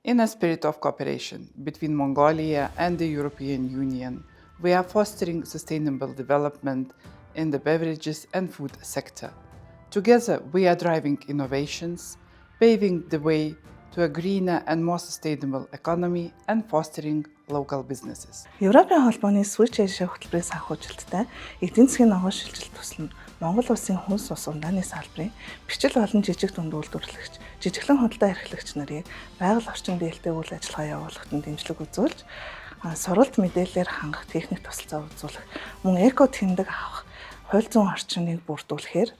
In a spirit of cooperation between Mongolia and the European Union, we are fostering sustainable development in the beverages and food sector. Together, we are driving innovations, paving the way to a greener and more sustainable economy and fostering local businesses. Европын холбооны Switch Asia хөтөлбөрийн санхүүжилттэй эдийн засгийн ногоон шилжилт төсөл нь Монгол улсын хүнс ус ундааны салбарын бичил болон жижиг дунд үйлдвэрлэгч, жижиглэн худалдаа эрхлэгч нарыг байгаль орчин дээлтэй үйл ажиллагаа явуулахад нь дэмжлэг үзүүлж, сургалт, мэдээллээр хангах, техник тусалцаа үзүүлэх, мөн эко тэмдэг авах хууль зүйн орчныг бүрдүүлэхээр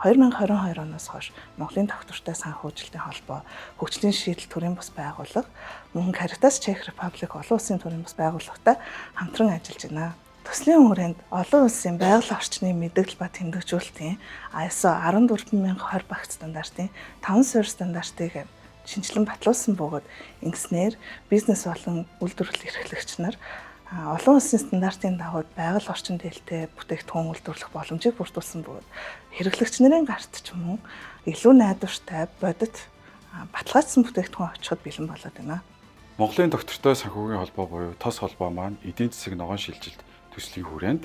2022 оноос хойш Монголын тогтвортой санхүүжилтийн холбоо, хөгжлийн шийдэл төрийн бус байгууллага, мөн Caritas Czech Republic олон улсын төрийн бас байгууллагатай хамтран ажиллаж байна. Төслийн хүрээнд олон улсын байгаль орчны мэдээлэл ба тэмдэгжүүлэлтийн ISO 14020 багц стандартын 5 суурь стандартыг шинэчлэн батлуулсан бөгөөд ингэснээр бизнес болон үйлдвэрлэл эрхлэгч нар олон улсын стандартын дагуу байгаль орчин дээлтэй бүтээгдэхүүн үйлдвэрлэх боломжийг бүрдүүлсэн бөгөөд хэрэглэгч нарын гарт ч юм уу илүү найдвартай, бодит, баталгаажсан бүтээгдэхүүн авчихад бэлэн болоод байна. Монголын тогтвортой санхүүгийн холбоо буюу ТОС холбоо маань эдийн засаг ногоон шилжилт төслийн хүрээнд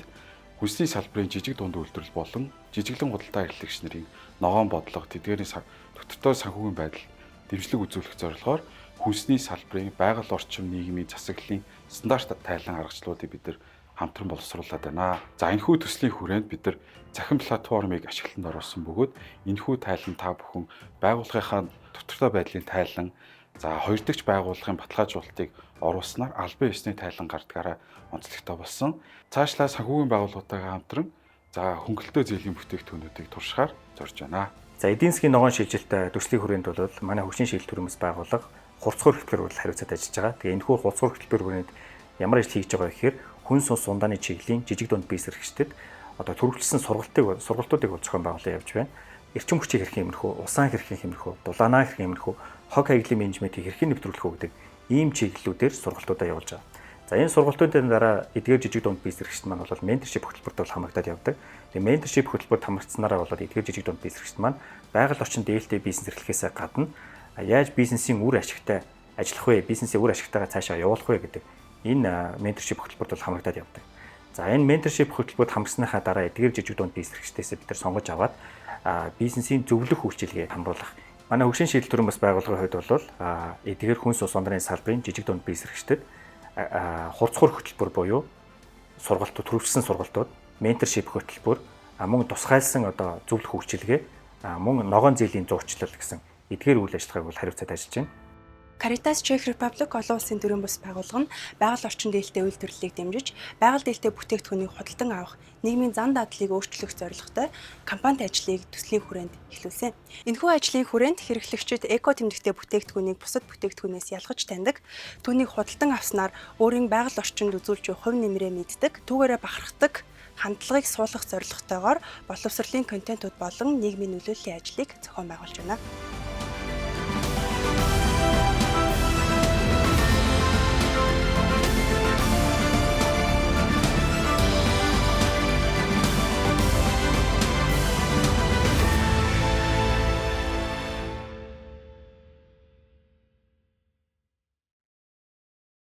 хүнсний салбарын жижиг дунд үйлдвэрлэл болон жижиглэн худалдаа эрхлэгч нарын ногоон бодлого, тэдгээрийн тогтвортой санхүүгийн байдал дэмжлэг үзүүлэх зорилгоор хүнсний салбарын байгаль орчин нийгмийн засаглалын стандарт тайлан аргачлалуудыг бид нар хамтран боловсруулад байна. За, энэхүү төслийн хүрээнд бид нар цахим платформыг ашиглалтанд оруулсан бөгөөд энэхүү тайлан та бүхэн байгууллагынхаа тогтвортой байдлын тайлан, за, хоёр дахь байгууллагын баталгаажуулалтыг оруулснаар албан ёсны тайлан гардгаараа онцлогтой болсон. Цаашлаа санхүүгийн байгууллагуудтайгаа хамтран, за, хөнгөлөлттэй зээлийн бүтээгдэхүүнүүдийг туршихаар зорж байна. За, эдийн засгийн ногоон шилжилт төслийн хүрээнд бол манай хөгжлийн шийдэл төрийн бас байгууллага хурц хөтөлбөр бол хариуцаад ажиллаж байгаа. Тэгээ энэхүү хурц хөтөлбөр хүрээнд ямар ажил хийж байгаа гэхээр хүнс ус ундааны чиглэлийн жижиг дунд бизнес эрхлэгчдэд одоо төрөвчлсөн сургалтуудыг бол зохион байгуулан явж байна. Эрчим хүчийг хэрхэн хэмнэх үү, усаа хэрхэн хэмнэх үү, дулаанаа хэрхэн хэмнэх үү, хог хаяглын менежментийг хэрхэн нэвтрүүлэх үү гэдэг ийм чиглэлүүдээр сургалтуудаа явуулж байгаа. За, энэ сургалтуудын дараа эдгээр жижиг дунд бизнес эрхлэгчид маань бол mentorship хөтөлбөрт бол хамрагдаад явдаг. Тэгээ mentorship хөтөлбөрт хамрагдсанараа болоод эдгээр жижиг дунд бизнес эрхлэгчид маань байгаль орчин дээлтэй бизнес эрхлэхээсээ гадна яаж бизнесийн үр ашигтай ажиллах вэ, бизнесийн үр ашигтайгаа цаашаа явуулах вэ гэдэг энэ mentorship хөтөлбөрт бол хамрагдаад явдаг. За, энэ mentorship хөтөлбөрт хамрагдсаныхаа дараа эдгээр жижиг дунд бизнес эрхлэгчдээс бид нар сонгож аваад бизнесийн зөвлөх үйлчилгээ хамруулах. Манай хөгжлийн шийдэл төрийн бас байгууллагын хувьд бол эдгээр хүнс ус ундааны салбарын жижиг дунд бизнес эрхлэгчдэд хурцхуур хөтөлбөр буюу сургалтууд, төрөвчлсөн сургалтууд, mentorship хөтөлбөр, мөн тусгайлсан одоо зөвлөх үйлчилгээ, мөн ногоон зээлийн зуучлал гэсэн эдгээр үйл ажиллагааг бол хариуцаад ажиллаж байна. Caritas Czech Republic олон улсын төрийн бус байгууллага нь байгаль орчин дээлтэй үйлдвэрлэлийг дэмжиж, байгаль дээлтэй бүтээгдэхүүнийг худалдан авах, нийгмийн зан дадлыг өөрчлөх зорилготой кампанит ажлыг төслийн хүрээнд эхлүүлсэн. Энэхүү ажлын хүрээнд хэрэглэгчид эко тэмдэгттэй бүтээгдэхүүнийг бусад бүтээгдэхүүнээс ялгаж таньдаг, түүнийг худалдан авснаар өөрийн байгаль орчинд үзүүлж буй хувь нэмрээ мэддэг, түүгээрээ бахархдаг хандлагыг суулгах зорилготойгоор боловсролын контентууд болон нийгмийн нөлөөллийн ажлыг зохион байгуулж байна.